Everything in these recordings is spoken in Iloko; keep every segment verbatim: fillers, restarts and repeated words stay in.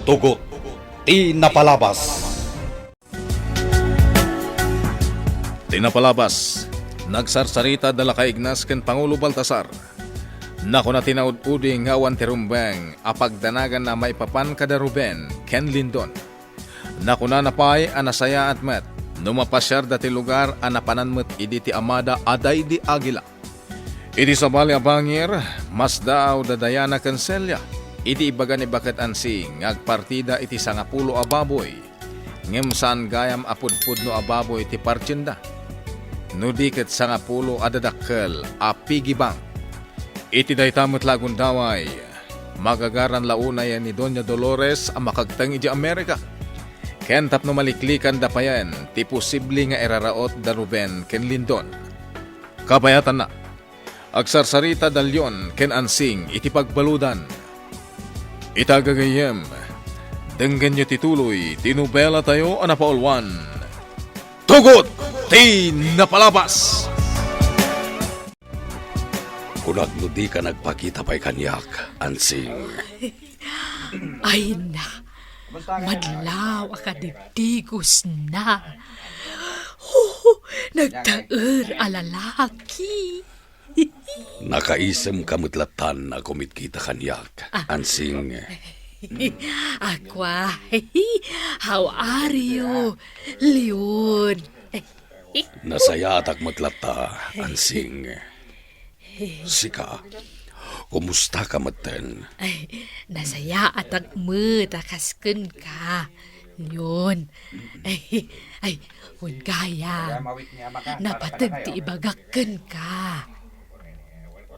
Tugot ti napalabas. Ti napalabas, nagsarsarita da Lakay Ignas ken Pangulo Baltasar. Nakuna ti naud-udi nga awan ti rumbeng a pagdanaganna maipapan kada Ruben ken Lindon. Nakunana pay a nasayaat met no mapasiarda ti lugar a napanan met idi ti amada a daydi Aguila. Iti sabali a bangir, masdaaw da Diana ken Celia. Idi ibaga ni Baket Ansing nga agpartida iti sangapulo a baboy, ngem saan gayam a pudpudno a baboy ti partienda, no di ket sangapulo a dadakkel a piggy bank. Iti dayta met la a gundaway, magagaran la unay ni Doña Dolores a makagteng idiay Amerika. Ken tapno maliklikanda payen ti posible nga iraraot da Ruben ken Lindon. Kabayatanna, agsarsarita da Leon ken Ansing iti pagbaludan. Ita gagayyem, denggenyo ti tuloy ti nobelatayo a napauluan, Tugot ti Napalabas! Kunak no dika nagpakita pay kaniak, Ansing. Ay na, madlaw a kadigdigosna. Oh, nagtaer a lalaki. Nakaisemka met lattan a kumitkita kaniak, Ansing. Akwa, how are you, Leon? Nasayaatak met latta, Ansing. Sika, kumustaka metten? Ay, nasayaatak met a kas kenka, Leon. Ay, ay, wen gayam, napateg ti ibagak kenka.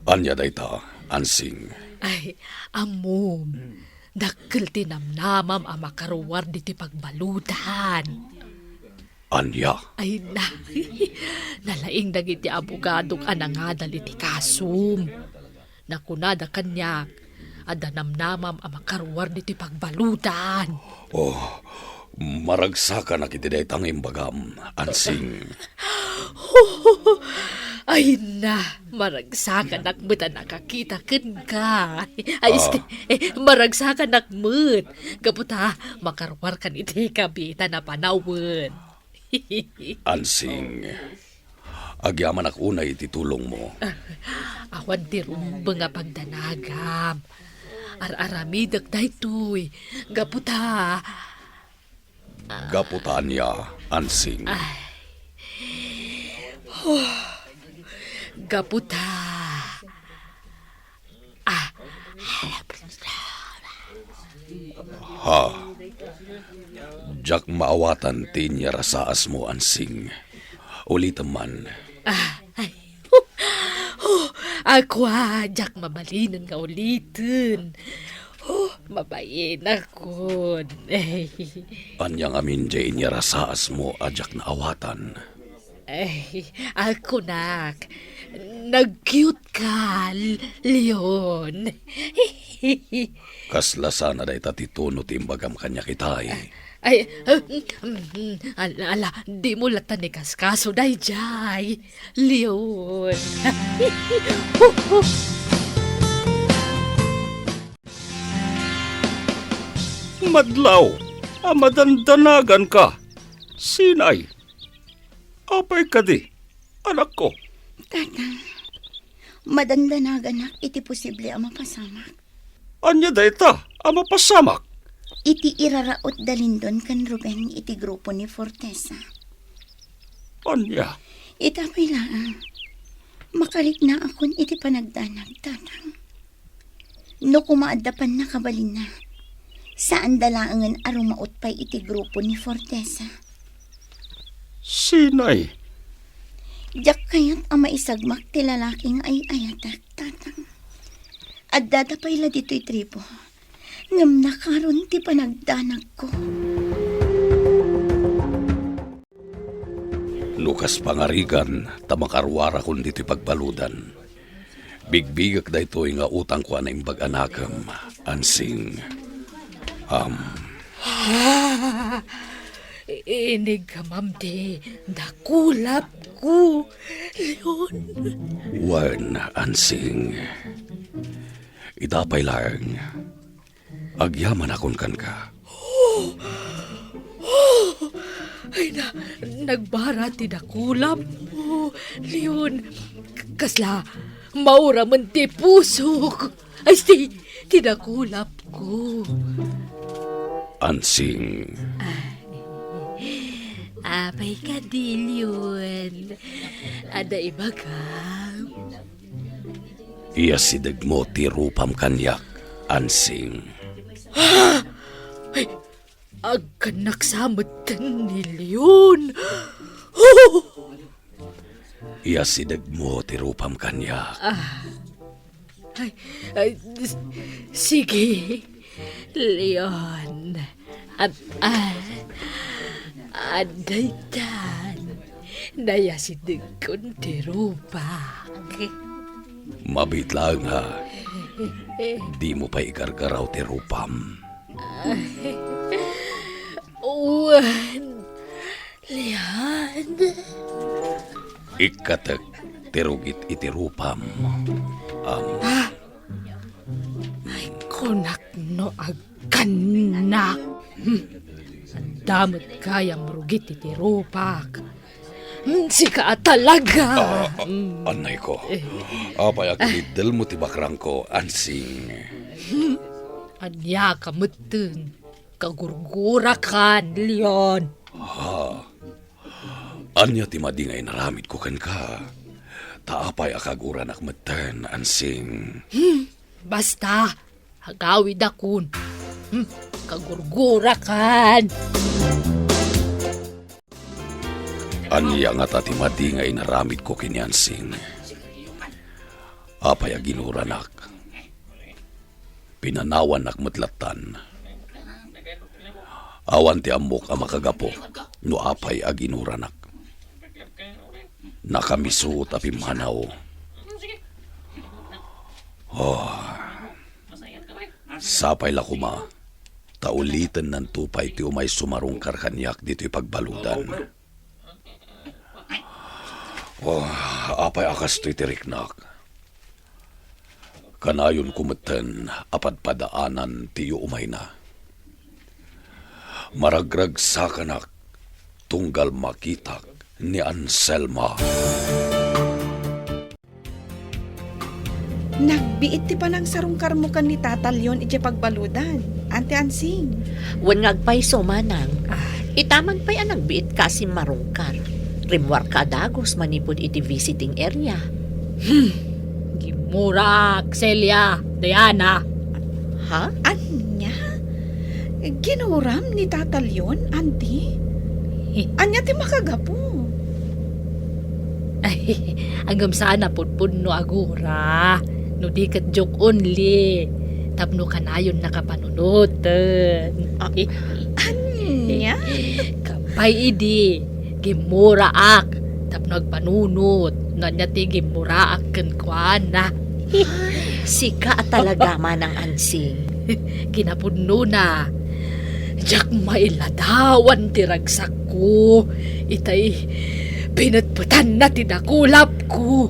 Ania dayta, Ansing? Ay, ammom, dakkel ti namnamam a makaruar ditoy pagbaludan. Ania? Ay na, nalaing dagiti abogadok a nangadal iti kasom. Nakunada kaniak, adda namnamam a makaruar ditoy pagbaludan. Oh, maragsakanak iti dayta nga imbagam, Ansing. Ay na, maragsakanak met a nakakita kenka. Ay, Ah. Este, eh, maragsakanak met. Gapu ta, makaruarkan iti kabitan a panawen. Ansing, agyamanak unay iti tulongmo. Awan ti rumbeng a pagdanagam. Ar-aramidek daytoy. Gapu ta. Gapu ta ania, Ansing? Ay. Huh. Gapu ta. Ah. Ha? Diak maawatan ti inyarasaasmo, Ansing. Ulitem man. Ah, ay. Huh, huh, akwa, diak mabalinen nga uliten. Huh, mabainakon. Ania ngamin diay inyarasaasmo a diak naawatan? Ay, agkunak, nag-cute ka, Leon. Kasla sana dayta ti tono ti imbagam kaniak itay. Ay, mm, mm, ala, ala, dimo latta ni kaskaso daydiay, Leon. Madlaw a madandanaganka, sinay? Apay kadi, anakko? Tata, madandanaganak iti posible a mapasamak. Ania dayta a mapasamak? Iti iraraot da Lindon ken Ruben iti grupo ni Fortesa. Ania? Ita pay laeng, makariknaakon iti panagdanag, Tatang. No koma adda pannakabalinna, saanda laengen a rumaot pay iti grupo ni Fortesa. Sinay? Diak kayat a maisagmak ti lalaki nga ay-ayatek, Tatang. Addada pay la ditoy tribo, ngem nakaron ti panagdanagko. No kas pangarigan ta makaruarakon ditoy pagbaludan, bigbigek daytoy nga utangko a naimbag a nakem, Ansing. Am. Ah, inigkamam ti dakulapko, Leon. Wen, Ansing. Ita pay laeng. Agyamanakon kenka. Oh! Ay na, nagbara ti dakulapmo, Leon. Kasla, mauramen ti pusok. Ay, ti, ti dakulapko. Ansing. Ay, apay kadi, Leon? Adda ibagam? Iyasidegmo ti rupam kaniak, Ansing. Ah! Ay, agkannak sa metten ni Leon. Oh! Iyasidegmo ti rupam kaniak. Ah. Ay, ay, s-, sige, Leon. At, ah, adda itan. Nayasidegkon ti rupak. Mabiit laeng, ha? Dimo pay igargaraw ti rupam. Wen, Leon. Ikkatek ti rugit iti rupam. Am. Ah! Ay, kunak no agkannak. Hmm. Adda met gayam rugit iti rupak. Hmm, sika a talaga. Ah, ah, hmm. Anay ko. Eh. Apay a kiniddelmo ti bakrangko, Ansing? Hmm. Ania ka metten? Kagurgurakan, Leon. Ha? Ania ti madi nga inaramidko kenka? Ta apay a kaguranak metten, Ansing? Hmm, basta, agawidakon. Hmm, kagurgurakan. Ania ngata ti madi nga inaramidko ken ni Ansing? Apay a ginuranak? Pinanawannak met lattan. Awan ti ammok a makagapu no apay a ginuranak. Nakamisuot a pimmanaw. Oh. Sapay la koma, ta ulitennanto pay ti umay sumarungkar kaniak ditoy pagbaludan. Oh, apay a kastoy ti riknak? Kanayonko metten a padpadaanan ti iumayna. Maragragsakanak tunggal makitak ni Anselma. Nagbiit ti panangsarungkarmo ken ni Tata Leon idiay pagbaludan, Anti Ansing. Wen nga agpayso, Manang. Ah. Itaman pay a nagbiit ka a simmarungkar. Rimmuarka a dagus manipud iti visiting area. Hmm. Gimmuraak, Celia, Diana. Ha? Ania? Ginuram ni Tata Leon, Anti? Ania ti makagapu? Ay, ngem saan a pudpudno a gura, no di ket joke only, tapno kanayonnaka panunoten. Ah, ania? Kappay idi, gimmuraak tapno agpanunot no ania ti gimmuraak kenkuana. Sika a talaga, Manang Ansing. Kinapudnona, diak mailadawan ti ragsakko itay pinetpetanna ti dakulapko.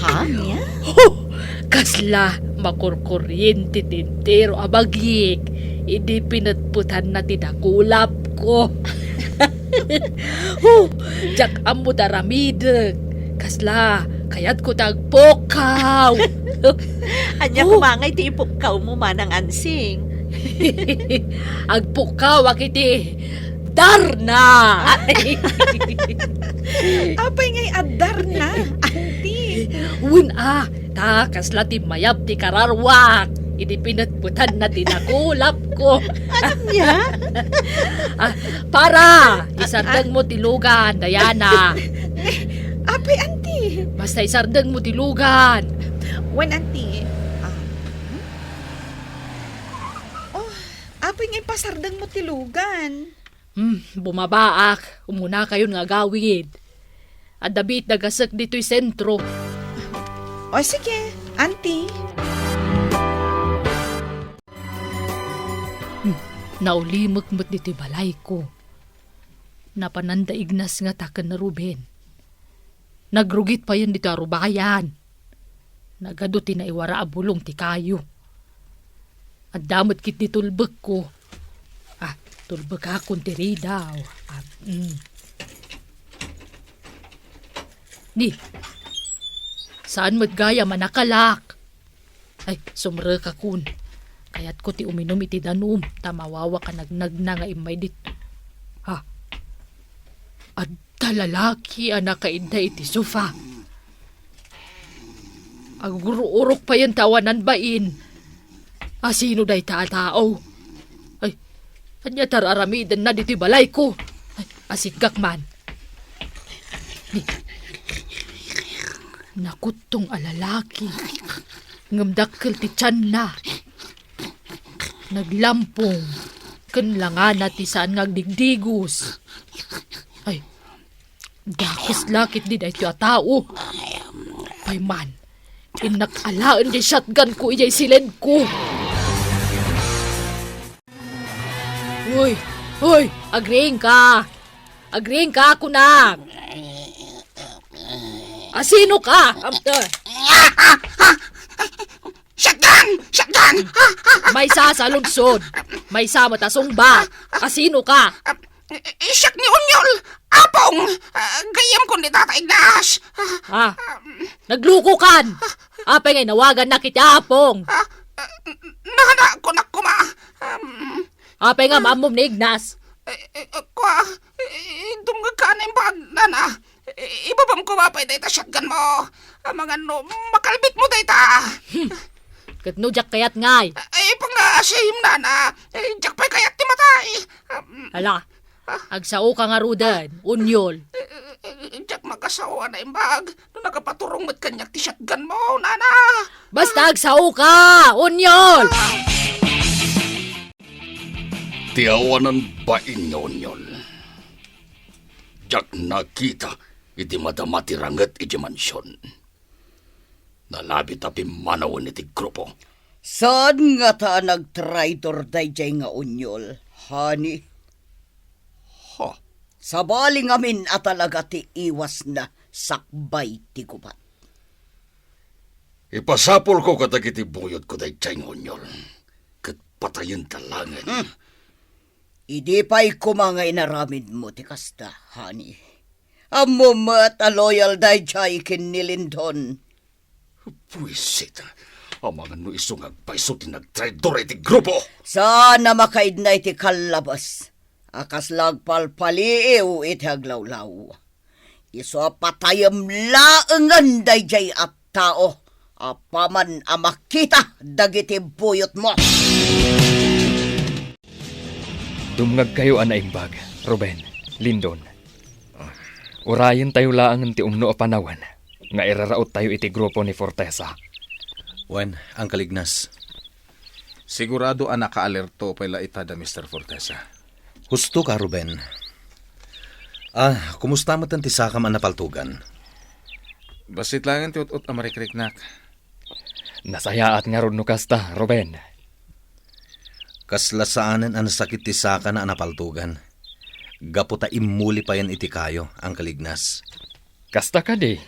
Ha? Ania? Oh, kasla makurkuriente ti entero a bagik idi pinetpetanna ti dakulapko. Oh, diak ammo ti aramidek. Kasla, kayatko ti agpukkaw. Ania Oh. koma ngay ti ipukkawmo, Manang Ansing? Agpukkawak iti Darna. Ah. Apay ngay a Darna, Anti? Wen a, ta kasla ti mayab ti kararwak idi pinetpetanna ti dakulapko. Ania? Ah, para, isardengmo ti lugan, Diana. Apay, Anti? Basta isardengmo ti lugan. Wen, Anti. Ah. Oh, apay nga ipasardengmo ti lugan? Hmm, bumabaak. Umunakayon nga agawid. Adda biit dagasek ditoy sentro. O, sige, Anti. Hmm, naulimek met ditoy balayko. Napananda Ignas ngata ken Ruben. Nagrugit payen ditoy arubayan. Nagadu ti naiwara a bulong ti kayo. Adda met ket ditoy tulbekko. Ah, Tulbekakon ti ridaw. Ah, mm. Ni, saan met gayam a nakalak? Ay, sumrekakon. Kayatko ti uminum iti danum, ta mawawak a nagnagna nga immay dit. Ha? Adda lalaki a nakaidda iti sofa. Agururok payen ta awanan bain. Asino dayta a tao? Ay, ania ta ar-aramidenna ditoy balayko? Ay, asiggak man. Nakuttong a lalaki. Ngem dakkel ti tianna. Naglampong. Ken langana ti saan nga agdigdigos. Ay, dakes la ketdi daytoy a tao. Ay man, innak alaen ti shotgun ko idiay siledko. Hoy! Hoy! Agriingka! Agriingka, kunak! Asino ka? Am-, ah. Shotgun! Shotgun! Maysa a saludsod. Maysa met a sungbat. Asino ka? Ah, siak ni Onyol. Apong! Ah, gayyemko ni Tata Ignas. Ah, naglukokan! Apay nga inawagannak iti Apong? Ah, ah, nana, kunak koma. Um, Apay nga maammom ni Ignas? Eh, eh, eh, kua, eh, dumngegka a naimbag, nana. Eh, ibabam koma pay dayta shotgun mo. Amangan no makalbit mo dayta. Hmm. Ket no diak kayat ngay? Ay, pangasiim, nana. Eh, diak pay kayat ti matay. Um, Hala, agsaoka ngaruden, Onyol. Eh, eh, eh, diak makasao a naimbag. No nakapaturong met kaniak ti shotgun mo, nana. Basta agsaoka, Onyol! Ti awanan bain nga Onyol. Diak nakita iti madama ti ranget iti mansion. Nalabi ta pimmanawen iti grupo. Saan ngata a nagtraitor daydiay nga Onyol, honey? Ha? Sabali ngamin a talaga ti iwasna sakbay ti gubat. Ipasapulko kadagiti buyotko daydiay nga Onyol, ket patayenta laengen. Hmm. Idi pay koma nga inaramidmo ti kasta, honey. Ammom met a loyal daydiay ken ni Lindon. Buisit. Amangan no isu nga agpayso ti nagtraidor iti grupo. Saan a makaidna iti kallabes a kasla agpalpaliiw iti aglawlaw. Isu a patayem laengen daydiay a tao apaman a makita dagiti buyotmo. Dumngegkayo a naimbag, Ruben, Lindon. Urayentayo laengen ti umno a panawen nga iraraottayo iti grupo ni Fortesa. Wen, Uncle Ignas. Sigurado a nakaalerto pay la ita da Mister Fortesa. Husto ka, Ruben. Ah, kumusta met ti sakam a napaltogan? Bassit laengen ti ut-ot a marikriknak. Nasayaat ngarud no kasta, Ruben. Kasla saanen a nasakit ti sakana a napaltogan. Gapu ta immuli payen iti kayo, Uncle Ignas. Kasta kadi?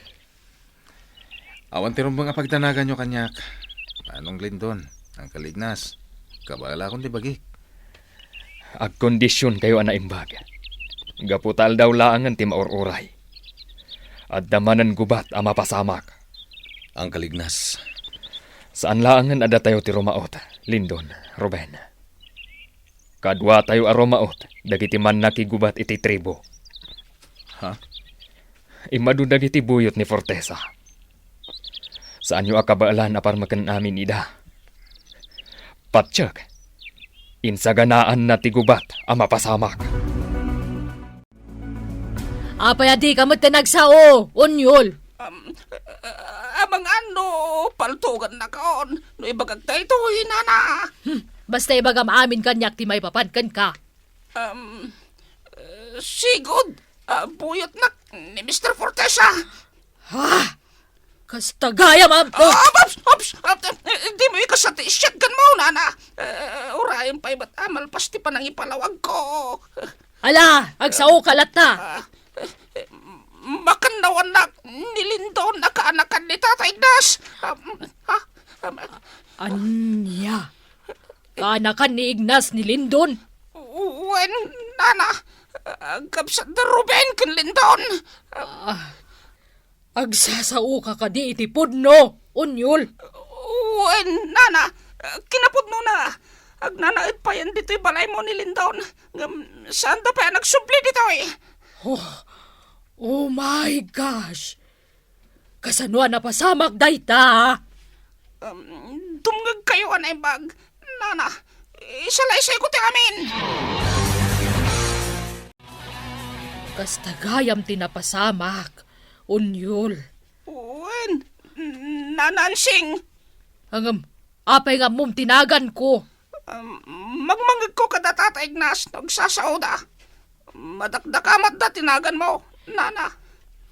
Awan ti rumbeng a pagdanaganyo kaniak. Manong Lindon, Uncle Ignas, kabaelakon ti bagik. Agkondisionkayo a naimbag. Gapu ta aldaw laengen ti maur-uray. Adda manen gubat a mapasamak. Uncle Ignas. Saan laengen a datayo ti rumaot, Lindon, Ruben. Kaduatayo a rumaot dagiti mannakigubat iti tribu. Ha? Immadu dagiti buyot ni Fortesa. Saanyo a kabaelan a parmeken amin ida. Patiek, insaganaanna ti gubat a mapasamak. Apay a dika met nagsao, Onyol? Um, uh, amangan no paltogannakon no ibagak daytoy, nana. Hmm, basta ibagam amin kaniak ti maipapan kenka. Um, uh, sigud, uh, buyotnak ni Mister Fortesa. Ha? Kasta gayam, am-, oh! Ah, ops, ops, ops, eh, di mo ikasat ti shotgun mo, nana. Eh, urayen pay met a malpas ti panangipalawagko. Ala, agsaoka latta. Ah, eh, eh, makannawannak ni Lindon a kaanakan ni Tata Ignas. Ah, ah, ah, Ania? Kaanakan ni Ignas ni Lindon? Wa-, Wen, nana, agkabsat da Ruben ken Lindon. Ah, agsasaoka kadi iti pudno, Onyol? Wen, nana, kinapudnona. Agnanaed payen ditoy balaymo ni Lindon. Ngem, saanda pay a nagsubli ditoy. Oh, oh my gosh! Kasano a napasamak dayta? Um, dumngegkayo a naimbag. Nana, isalaysayko ti amin. Kasta gayam ti napasamak, Onyol. Wen, Nana Ansing. Ngem, apay nga ammom ti naganko? Um, mangmangegko kada Tata Ignas no agsasaoda. Madakdakamatda ti naganmo, nana.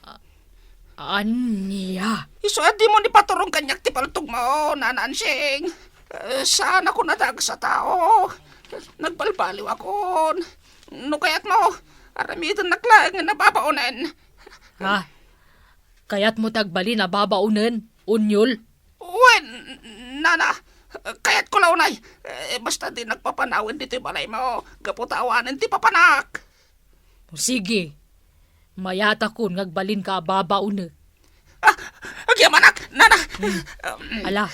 A-, ania? Isu a dimo ipaturong kaniak ti paltogmo, Nana Ansing. Eh, saan ako nadagas a tao. Nagbalbaliwakon. No kayatmo, aramidennak laeng nga nababaonen. Ha? Kayatmo ti agbalin a babaonen, Onyol? Wen, nana, kayatko la unay. Eh, basta di nagpapanawen ditoy balaymo, gapu ta awanen ti papanak. O sige, mayatakon nga agbalinka a babaonek. Ah, agyamanak, nana. Hmm. Um, ala,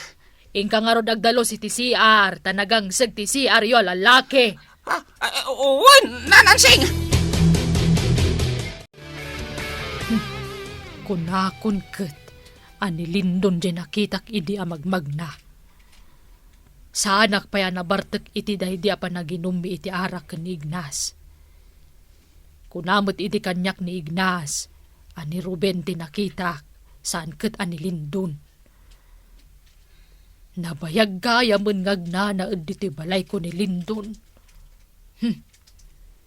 inka ngarud agdalus iti C R, ta nagangseg ti C R-yo a lalaki. Ah, ah, wen, Nana Ansing. Hmm. Kunakon ket a ni Lindon diay nakitak idi a magmagna. Saanak pay a nabartek iti daydi a panaginummi iti arak ken ni Ignas. Kuna met idi kaniak ni Ignas a ni Ruben ti nakitak, saan ket a ni Lindon. Nabayag gayamen nga agnanaed ditoy balayko ni Lindon. Hmm.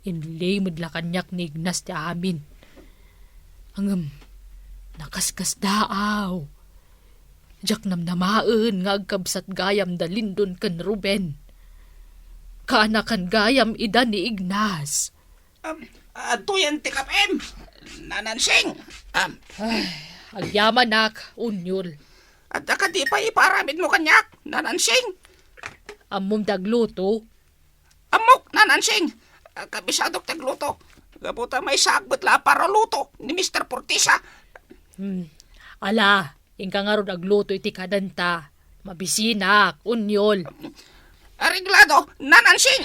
Inlimed la kaniak ni Ignas ti amin. Ngem, nakaskasdaaw. Diak namnamaen nga agkabsat gayam da Lindon ken Ruben. Kaanakan gayam ida ni Ignas. Um, adtoyen ti kap-im, Nana Ansing. Um, Ay, agyamanak, Onyol. Adda kadi pay iparamidmo kaniak, Nana Ansing? Ammom ti agluto? Ammok, Nana Ansing. Kabisadok ti agluto. Gapu ta maysaak met la a paraluto ni Mister Portisa. Hmm. Ala, inka ngarud agluto iti kadenta. Mabisinak, Onyol. Areglado, Nana Ansing!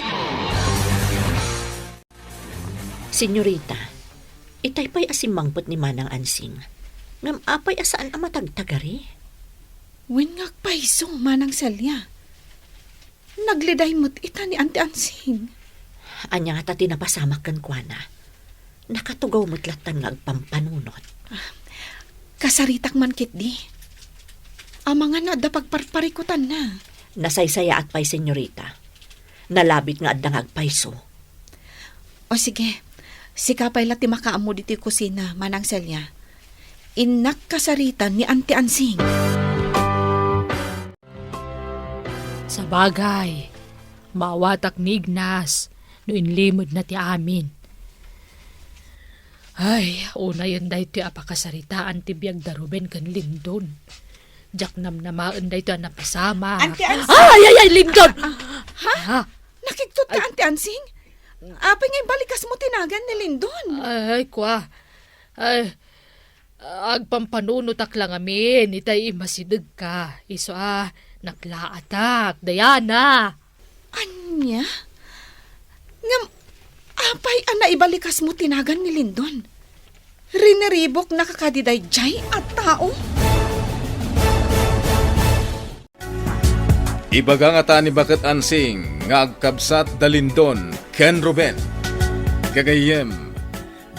Senyorita, itay pay a simmangpet ni Manang Ansing. Ngem apay a saan a matagtagari? Wen nga agpayso, Manang Celia. Nagliday met ita ni Auntie Ansing. Ania ngata ti napasamak kenkuana? Nakatugaw met lattan nga agpampanunot. Ah, kasaritak man ketdi. Amangan no adda pagparparikutanna. Nasaysayaat pay, senyorita. Nalabit nga adda nga agpayso. O sige, sika pay la ti makaammo ditoy kusina, Manang Celia. Innak kasaritan ni Auntie Ansing. Sabagay, maawatak ni Ignas no inlimedna ti amin. Ay, unayen daytoy a pakasaritaan ti biag da Ruben ken Lindon. Diak namnamaen daytoy a napasamak. Auntie Ansing! Ay, ay, ay, Lindon! Ah, ha? Ha? Nakigtot ka, Ay. Auntie Ansing? Apay nga ibalikasmo ti nagan ni Lindon? Ay, kua. Ay, agpampanunotak la ngamin, itay immasidegka. Isu a, naklaatak, Diana. Ania? Ngem, apay a naibalikasmo ti nagan ni Lindon? Riniribuknaka kadi daydiay a tao? Ibaga ngata ni Baket Ansing nga agkabsat da Lindon ken Ruben. Gagayyem,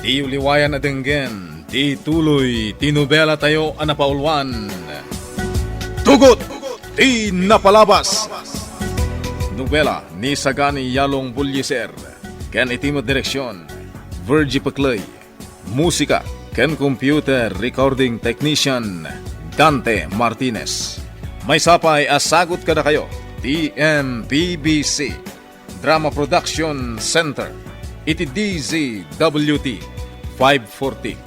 diyo liwayan a denggen ti tuloy ti nobelatayo a napauluan, Tugot ti Napalabas. Nobela ni Sagani Yalong Bullieser ken iti met direksion, Virgie Peclay. Musika ken computer recording technician, Dante Martinez. Maysa pay a sagut kadakayo ti M P B C Drama Production Center iti D Z W T five forty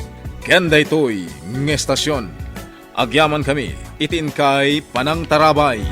ken daytoy nga estasion. Agyamankami iti inkay panangtarabay.